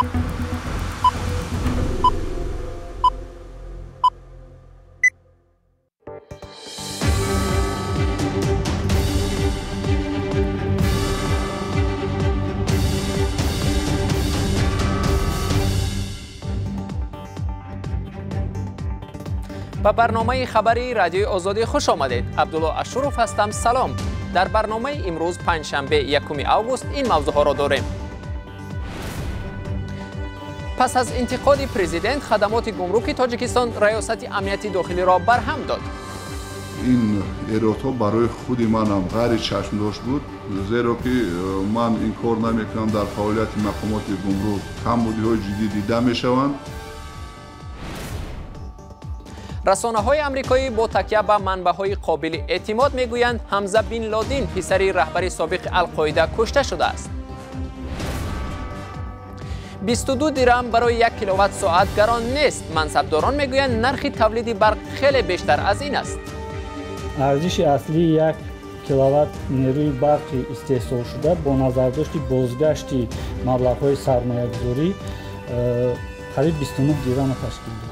Ба барномаи хабарии Радиои Озодӣ хуш омадед. Абдулло Ашуров ҳастам. Салом. Дар барномаи имрӯз панҷшанбе 1 август ин мавзӯъҳоро дорем. Пас аз интиқоди президент, хадамоти гумруки Тоҷикистон раёсати амнияти дохилиро барҳам дод. Ин эродҳо барои худи манам ғайричашмдошт буд, зеро ки ман инкор намекунам, дар фаъолияти мақомоти гумрук камбудиҳои ҷиддӣ дида мешаванд. Расонаҳои амрикоӣ бо такя ба манбаъҳои қобили эътимод мегӯянд, Ҳамза бин Лодин, писари раҳбари собиқи Алқоида, кушта шудааст. 22 дирам барои 1 киловатт соат гарон нест. Мансабдорон мегӯянд, нархи тавлиди барқ хеле бештар аз ин аст. Арзиши аслии 1 киловатт нерӯи барқи истеҳсолшуда бо назардошти бозгашти маблағҳои сармоягузорӣ қариб 29 дирамро ташкил дод.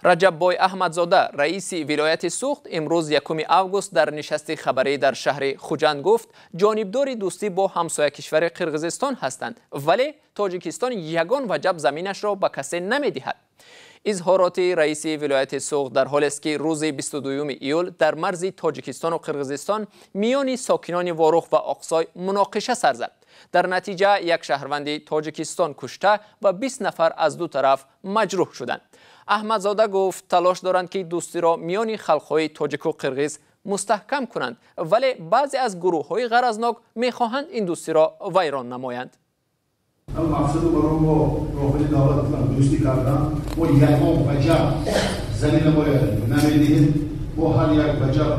Раҷаббой Аҳмадзода, раиси вилояти Суғд, имрӯз 1 август дар нишасти хабарӣ дар шаҳри Хуҷанд гуфт, ҷонибдори дӯстӣ бо ҳамсоя кишвари Қирғизистон ҳастанд, вале Тоҷикистон ягон ваҷаб заминашро ба касе намедиҳад. Изҳороти раиси вилояти Суғд дар ҳолест, ки рӯзи 22 июл дар марзи Тоҷикистону Қирғизистон миёни сокинони Ворух ва Оқсой муноқиша сар зад. Дар натиҷа як шаҳрванди Тоҷикистон кушта ва 20 нафар аз ду тараф маҷрӯҳ шуданд. Аҳмадзода гуфт, талош доранд, ки дӯстиро миёни халқҳои тоҷику қирғиз мустаҳкам кунанд, вале баъзе аз гурӯҳҳои ғаразнок мехоҳанд ин дӯстиро вайрон намоянд. Мақсаду барои мо роҳбари давлат дӯстӣ кардан, мо ягон ваҷаб замина бояд намедиҳем. Мо ҳар як ваҷаб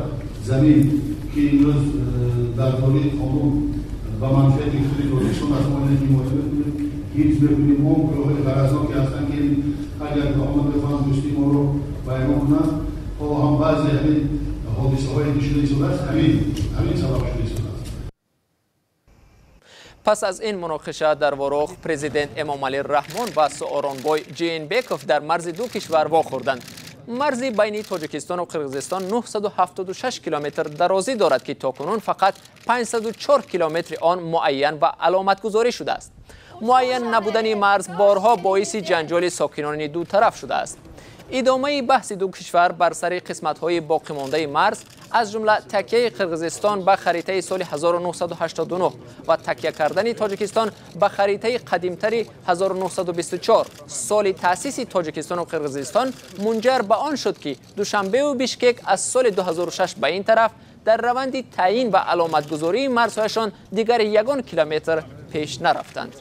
замин, ки имрӯз дар доираи қонун ба манфиати худи Тоҷикистон аст, мо инро ҳимоя мекунем, ҳифз мекунем. Он гурӯҳҳои ғаразноке ҳастанд, ки ҳар як баҳона мехоҳанд дӯстии моро вайрон кунанд. Ҳоло ҳам баъзе ҳамин ҳодисаҳое, ки шуда истодааст, ҳамин сабаб шуда истодааст. Пас аз ин муноқиша дар Ворух, президент Эмомалӣ Раҳмон ва Сооронбой Жээнбеков дар марзи ду кишвар вохӯрданд. Марзи байни Тоҷикистону Қирғизистон 976 километр дарозӣ дорад, ки то кунун фақат 504 километри он муайян ва аломатгузорӣ шудааст. Муайян набудани марз борҳо боиси ҷанҷоли сокинони ду тараф шудааст. Идомаи баҳси ду кишвар бар сари қисматҳои боқимондаи марз, аз ҷумла такяи Қирғизистон ба харитаи соли 1989 ва такя кардани Тоҷикистон ба харитаи қадимтари 1924, соли таъсиси Тоҷикистону Қирғизистон, мунҷар ба он шуд, ки Душанбеу Бишкек аз соли 2006 ба ин тараф дар раванди таъйин ва аломатгузории марзҳояшон дигар ягон километр пеш нарафтанд.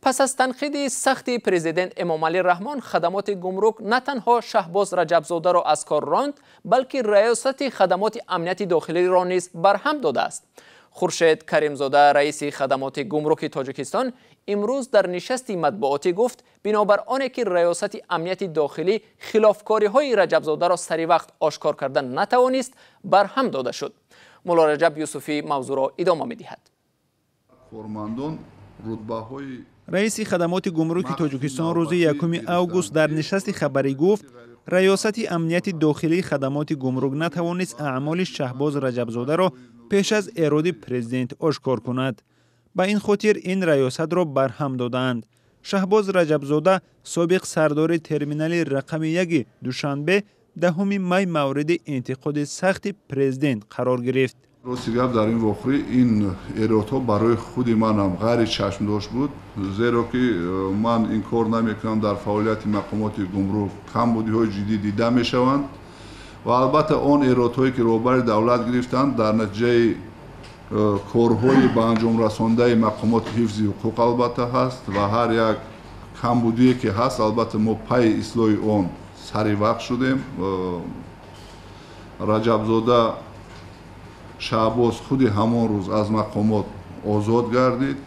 Пас аз танқиди сахти президент Эмомалӣ Раҳмон, хадамоти гумрук на танҳо Шаҳбоз Раҷабзодаро аз кор ронд, балки раёсати хадамоти амнияти дохилиро низ барҳам додааст. Хуршед Каримзода, раиси хадамоти гумруки Тоҷикистон, имрӯз дар нишасти матбуотӣ гуфт, бинобар оне ки раёсати амнияти дохилӣ хилофкориҳои Раҷабзодаро сари вақт ошкор кардан натавонист, барҳам дода шуд. Мулло Раҷаб Юсуфӣ мавзӯъро идома медиҳад. Кормандон рутбаҳои Раиси хадамоти гумруки Тоҷикистон рӯзи 1 август дар нишасти хабарӣ гуфт, раёсати амнияти дохилии хадамоти гумрук натавонист аъмоли Шаҳбоз Раҷабзодаро пеш аз эроди президент ошкор кунад. Ба ин хотир ин раёсатро барҳам додаанд. Шаҳбоз Раҷабзода, собиқ сардори терминали рақами 1 Душанбе, 10 май мавриди интиқоди сахти президент қарор гирифт. Рости гап, дар ин вохӯрӣ ин эродҳо барои худи манам ғайричашмдошт буд, зеро ки ман инкор намекунам, дар фаъолияти мақомоти гумрук камбудиҳои ҷиддӣ дида мешаванд ва албатта он эродҳое, ки роҳбари давлат гирифтанд, дар натиҷаи корҳои ба анҷом расондаи мақомоти ҳифзи ҳуқуқ албатта ҳаст ва ҳар як камбудие, ки ҳаст, албатта мо пайи ислоҳи он сари вақт шудем. Раҷабзода Шаҳбоз худи ҳамон рӯз аз мақомот озод гардид.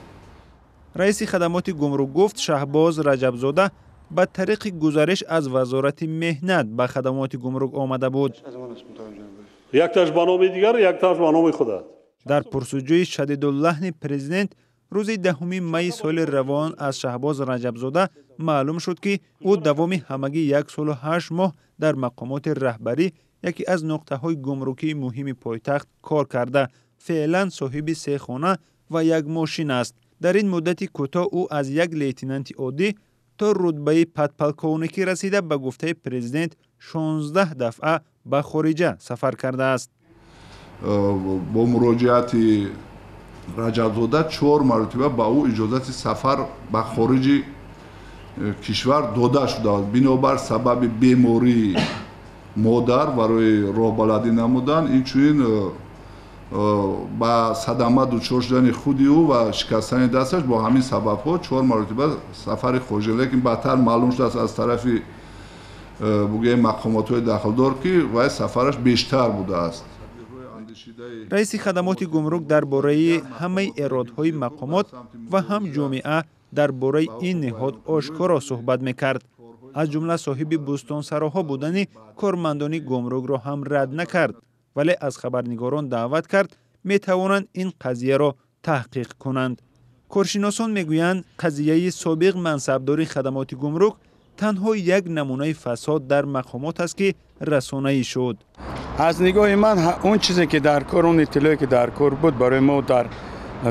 Раиси хадамоти гумрук гуфт, Шаҳбоз Раҷабзода ба тариқи гузариш аз Вазорати меҳнат ба хадамоти гумрук омада буд. Якташ ба номи дигар, якташ ба номи худат. Дар пурсуҷӯи шадидуллаҳни президент рӯзи 10 майи соли равон аз Шаҳбоз Раҷабзода маълум шуд, ки ӯ давоми ҳамагӣ 1 солу 8 моҳ дар мақомоти раҳбарӣ яке аз нуқтаҳои гумрукии муҳими пойтахт кор карда, феълан соҳиби 3 хона ва 1 мошин аст. Дар ин муддати кӯтоҳ ӯ аз як лейтенанти оддӣ то рутбаи подполковникӣ расида, ба гуфтаи президент 16 дафъа ба хориҷа сафар кардааст. Бо муроҷиати Раҷабзода 4 маротиба ба ӯ иҷозати сафар ба хориҷи кишвар дода шудааст. Бинобар сабаби бемории модар барои роҳбаладӣ намудан, инчунин ба садама дучор шудани худи ӯ ва шикастани дасташ, бо ҳамин сабабҳо 4 маротиба сафари хориҷа. Лекин баъдтар маълум шудааст аз тарафи бугӯем мақомотҳои дахлдор, ки вай сафараш бештар будааст. Раиси хадамоти гумрук дар бораи ҳамаи эродҳои мақомот ва ҳам ҷомеа дар бораи ин ниҳод ошкоро суҳбат мекард. Аз ҷумла соҳиби бӯстонсароҳо будани кормандони гумрукро ҳам рад накард, вале аз хабарнигорон даъват кард, метавонанд ин қазияро таҳқиқ кунанд. Коршиносон мегӯянд, қазияи собиқ мансабдори хадамоти гумрук танҳо як намунаи фасод дар мақомот аст, ки расонаӣ шуд. Аз нигоҳи ман, он чизе ки дар кор, он иттилое ки дар кор буд барои мо дар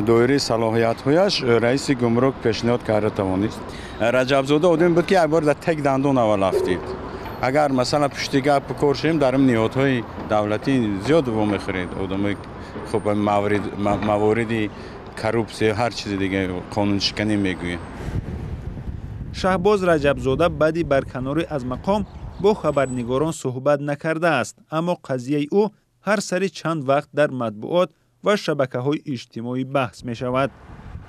доираи салоҳиятҳояш раиси гумрук пешниҳод карда тавонист. Раҷабзода одаме буд, ки як бор дар тег дандон аввал афтид. Агар масалан пушти гап кор шавем, дар ниҳодҳои давлатӣ зиёд вомехӯред одамои хуб мавориди коррупсия, ҳар чизи дига, қонуншиканӣ мегӯем. Шаҳбоз Раҷабзода баъди барканорӣ аз мақом бо хабарнигорон суҳбат накардааст, аммо қазияи ӯ ҳар сари чанд вақт дар матбуот ва шабакаҳои иҷтимоӣ баҳс мешавад.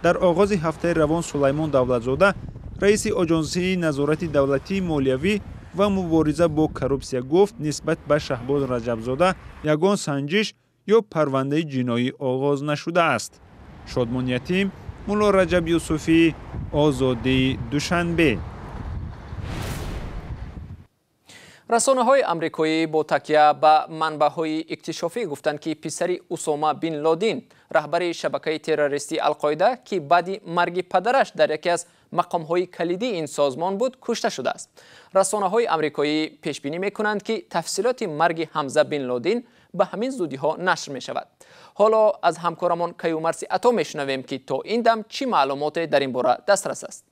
Дар оғози ҳафтаи равон Сулаймон Давлатзода, раиси Оҷонсии назорати давлатии молиявӣ ва мубориза бо коррупсия гуфт, нисбат ба Шаҳбоз Раҷабзода ягон санҷиш ё парвандаи ҷиноӣ оғоз нашудааст. Шодмон Ятим, Мулло Раҷаб Юсуфӣ, Озодӣ, Душанбе. Расонаҳои амрикоӣ бо такя ба манбаъҳои иктишофӣ гуфтанд, ки писари Усома бин Лодин, раҳбари шабакаи террористии Алқоида, ки баъди марги падараш дар яке аз мақомҳои калидии ин созмон буд, кушта шудааст. Расонаҳои амрикоӣ пешбинӣ мекунанд, ки тафсилоти марги Ҳамза бин Лодин ба ҳамин зудиҳо нашр мешавад. Ҳоло аз ҳамкорамон Каюмарси Ато мешунавем, ки то ин дам чӣ маълумоте дар ин бора дастрас аст.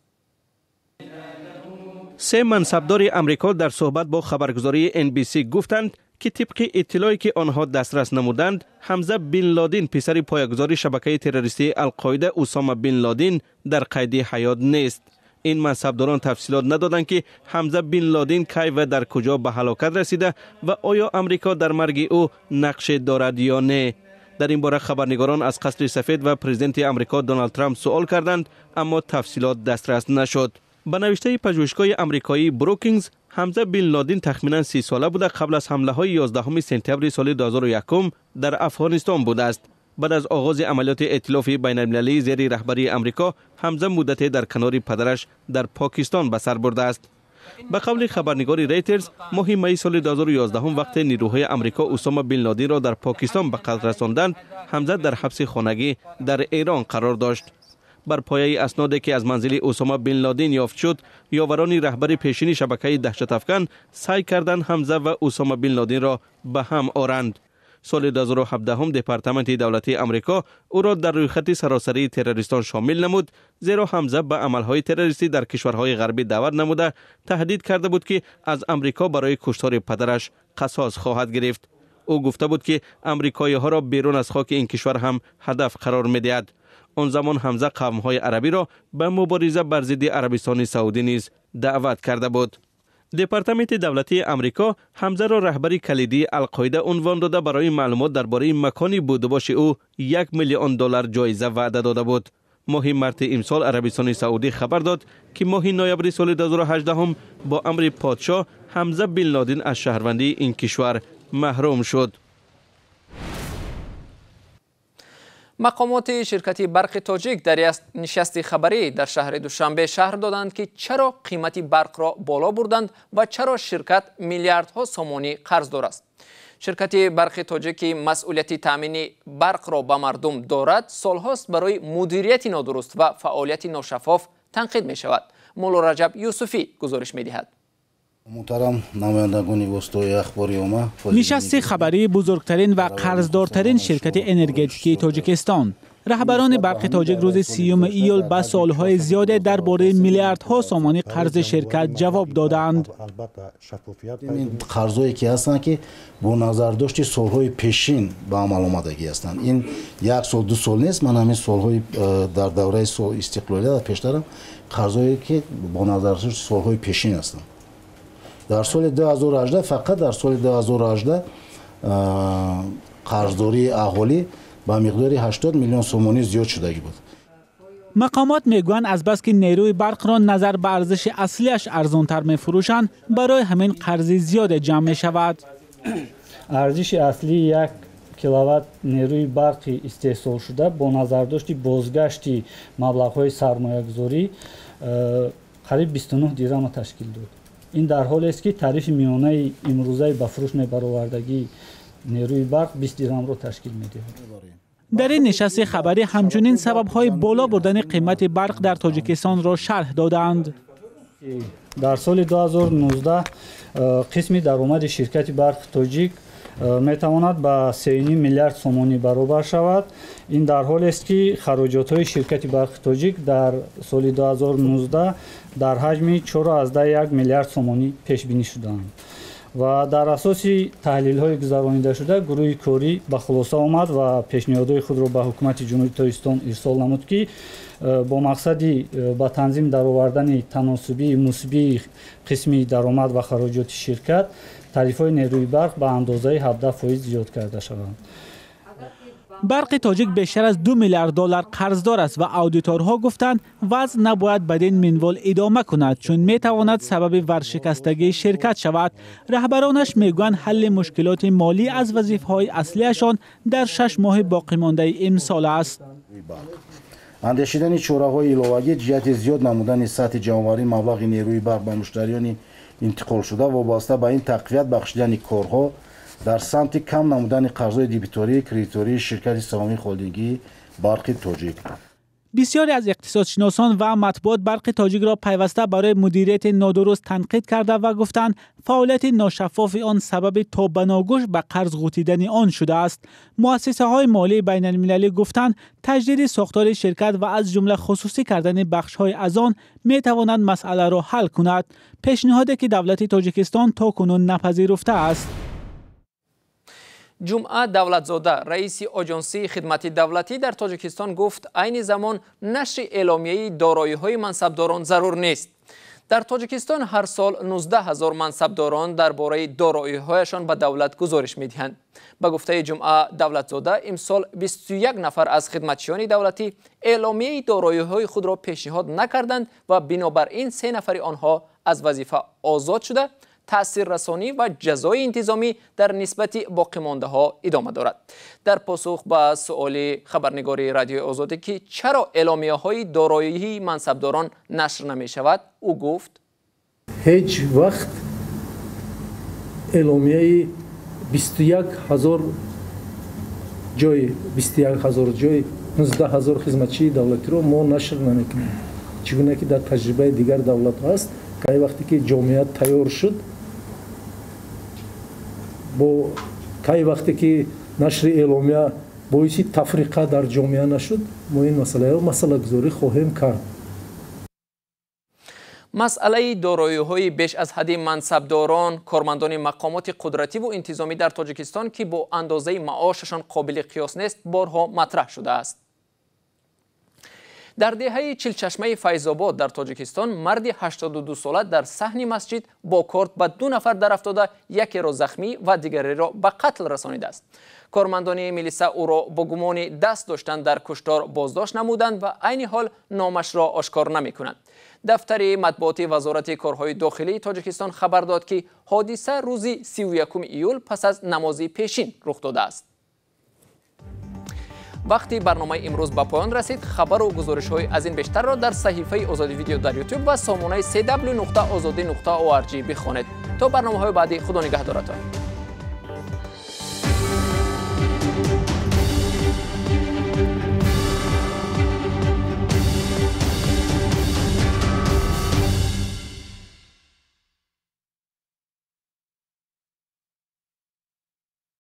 3 мансабдори амрико дар суҳбат бо хабаргузории NBC гуфтанд, ки тибқи иттилое ки онҳо дастрас намуданд, Ҳамза бин Лодин, писари поягузори шабакаи террористии Алқоида Усома бин Лодин, дар қайди ҳаёт нест. Ин мансабдорон тафсилот надоданд, ки Ҳамза бин Лодин кай ва дар куҷо ба ҳалокат расида ва оё амрико дар марги ӯ нақше дорад ё не. Дар ин бора хабарнигорон аз қасри сафед ва президенти амрико Доналд Трамп суол карданд, аммо тафсилот дастрас нашуд. Ба навиштаи пажӯҳишгоҳи амрикоии Брукингз, Ҳамза бин Лодин тахминан 30 сола буда, қабл аз ҳамлаҳои 11 сентябри соли 2001 дар Афғонистон будааст. Баъд аз оғози амалиёти эътилофи байналмилалии зери раҳбарии амрико, Ҳамза муддате дар канори падараш дар Покистон ба сар бурдааст. Ба қавли хабарнигори Рейтерс, моҳи майи соли 2011 вақте нирӯҳои амрико Усома бин Лодинро дар Покистон ба қатл расонданд, Ҳамза дар ҳабси хонагӣ дар Эрон қарор дошт. Бар пояи асноде ки аз манзили Усома бин Лодин ёфт шуд, ёварони раҳбари пешини шабакаи даҳшатафкан саъй карданд Ҳамза ва Усома бин Лодинро ба ҳам оранд. Соли 2017 департаменти давлатии амрико ӯро дар рӯйхати саросарии террористон шомил намуд, зеро Ҳамза ба амалҳои террористӣ дар кишварҳои ғарбӣ даъват намуда, таҳдид карда буд, ки аз амрико барои куштори падараш қасос хоҳад гирифт. Ӯ гуфта буд, ки амрикоиҳоро берун аз хоки ин кишвар ҳам ҳадаф қарор медиҳад. Он замон Ҳамза қавмҳои арабиро ба мубориза бар зидди Арабистони Саудӣ низ даъват карда буд. Департаменти давлатии амрико Ҳамзаро раҳбари калидии Алқоида унвон дода, барои маълумот дар бораи макони будубоши ӯ $1 миллион ҷоиза ваъда дода буд. Моҳи марти имсол Арабистони Саудӣ хабар дод, ки моҳи ноябри соли 2018 бо амри подшоҳ Ҳамза бин Лодин аз шаҳрвандии ин кишвар маҳрум шуд. Мақомоти ширкати барқи тоҷик дар нишасти хабарӣ дар шаҳри Душанбе шарҳ доданд, ки чаро қимати барқро боло бурданд ва чаро ширкат миллиардҳо сомонӣ қарздор аст. Ширкати барқи тоҷик, ки масъулияти таъмини барқро ба мардум дорад, солҳост барои мудирияти нодуруст ва фаъолияти ношаффоф танқид мешавад. Мулло Раҷаб Юсуфӣ гузориш медиҳад. Муҳтарам намояндагони воситаҳои ахбори омма, нишасти хабарии бузургтарин ва қарздортарин ширкати энергетикии Тоҷикистон. Раҳбарони барқи тоҷик рӯзи 30 июл ба суолҳои зиёде дар бораи миллиардҳо сомонӣ қарзи ширкат ҷавоб додаанд. Ин қарзое ки ҳастанд, ки бо назардошти солҳои пешин ба амал омадагӣ ҳастанд. Ин як сол, ду сол нест. Ман ҳамин солҳои дар давраи истиқлолият пештарам қарзое ки бо назардошти солҳои пешин ҳастанд. Дар соли 2018, фақат дар соли 2018 қарздории аҳолӣ ба миқдори 80 миллион сомонӣ зиёд шудагӣ буд. Мақомот мегӯянд, азбаски нерӯи барқро назар ба арзиши аслиаш арзонтар мефурӯшанд, барои ҳамин қарзи зиёде ҷамъ мешавад. Арзиши аслии 1 киловатт нерӯи барқи истеҳсолшуда бо назардошти бозгашти маблағҳои сармоягузорӣ қариб 29 дирама ташкил дод. Ин дар ҳолест, ки тарифи миёнаи имрӯзаи ба фурӯш мебаровардагии нерӯи барқ 20 дирамро ташкил медиҳад. Дар ин нишасти хабарӣ ҳамчунин сабабҳои боло бурдани қимати барқ дар Тоҷикистонро шарҳ додаанд. Дар соли 2019 қисми даромади ширкати барқи тоҷик метавонад ба 3,5 миллиард сомонӣ баробар шавад. Ин дар ҳолест, ки хароҷотҳои ширкати барқи тоҷик дар соли 2019 дар ҳаҷми 4,1 миллиард сомонӣ пешбинӣ шудаанд. Ва дар асоси таҳлилҳои гузаронидашуда гурӯҳи корӣ ба хулоса омад ва пешниҳодҳои худро ба ҳукумати Ҷумҳурии Тоҷикистон ирсол намуд, ки бо мақсади ба танзим даровардани таносубии мусбии қисми даромад ва хароҷоти ширкат тарифҳои нерӯи барқ ба андозаи 17% зиёд карда шаванд. Барқи тоҷик бештар аз 2 миллиард доллар қарздор аст ва аудиторҳо гуфтанд, вазъ набояд бадин минвол идома кунад, чун метавонад сабаби варшикастагии ширкат шавад. Раҳбаронаш мегӯянд, ҳалли мушкилоти молӣ аз вазифаҳои аслиашон дар 6 моҳи боқимондаи имсол аст. Андешидани чораҳои иловагӣ ҷиҳати зиёд намудани сатҳи ҷамъоварии маблағи нерӯи барқ ба муштариёни интиқолшуда, вобаста ба ин тақвият бахшидани корҳо дар самти кам намудани қарзҳои дебитории кредитории ширкати саҳомии холдингии барқи тоҷик. Бисёре аз иқтисодшиносон ва матбуот барқи тоҷикро пайваста барои мудирияти нодуруст танқид карда ва гуфтанд, фаъолияти ношаффофи он сабаби то ба ногӯш ба қарз ғутидани он шудааст. Муассисаҳои молии байналмилалӣ гуфтанд, таҷдиди сохтори ширкат ва аз ҷумла хусусӣ кардани бахшҳои аз он метавонад масъаларо ҳал кунад. Пешниҳоде, ки давлати Тоҷикистон то кунун напазируфтааст. Ҷумъа Давлатзода, раиси Оҷонсии хидмати давлатӣ дар Тоҷикистон, гуфт, айни замон нашри эъломияи дороиҳои мансабдорон зарур нест. Дар Тоҷикистон ҳар сол 19 ҳазор мансабдорон дар бораи дороиҳояшон ба давлат гузориш медиҳанд. Ба гуфтаи Ҷумъа Давлатзода, имсол 21 нафар аз хидматчиёни давлатӣ эъломияи дороиҳои худро пешниҳод накарданд ва бинобар ин 3 нафари онҳо аз вазифа озод шуда, таъсиррасонӣ ва ҷазои интизомӣ дар нисбати боқимондаҳо идома дорад. Дар посух ба суоли хабарнигори Радиои Озодӣ, ки чаро эъломияҳои дороии мансабдорон нашр намешавад, ӯ гуфт: ҳеҷ вақт эъломияи 21 ҳазор ҷой, 21 ҳазор ҷой, 19 ҳазор хизматчии давлатиро мо нашр намекунем. Чӣ гуна ки дар таҷрибаи дигар давлатҳо аст, кай вақте ки ҷомеа тайёр шуд, бо кай вақте ки нашри эъломия боиси тафриқа дар ҷомеа нашуд, мо ин масъаларо масъалагузорӣ хоҳем кард. Масъалаи дороиҳои беш аз ҳадди мансабдорон, кормандони мақомоти қудративу интизомӣ дар Тоҷикистон, ки бо андозаи маошашон қобили қиёс нест, борҳо матраҳ шудааст. Дар деҳаи Чилчашмаи Файзобод дар Тоҷикистон марди 82сола дар саҳни масҷид бо корд ба 2 нафар дарафтода, якеро захмӣ ва дигареро ба қатл расонидааст. Кормандони милиса ӯро бо гумони даст доштан дар куштор боздошт намуданд ва айни ҳол номашро ошкор намекунанд. Дафтари матбуоти Вазорати корҳои дохилии Тоҷикистон хабар дод, ки ҳодиса рӯзи 31 июл пас аз намози пешин рух додааст. Вақти барномаи имрӯз ба поён расид. Хабару гузоришҳои аз ин бештарро дар саҳифаи Озодӣ видео дар ютуб ва сомонаи cw.ozodi.org бихонед. То барномаҳои баъдӣ, худо нигаҳдоратон.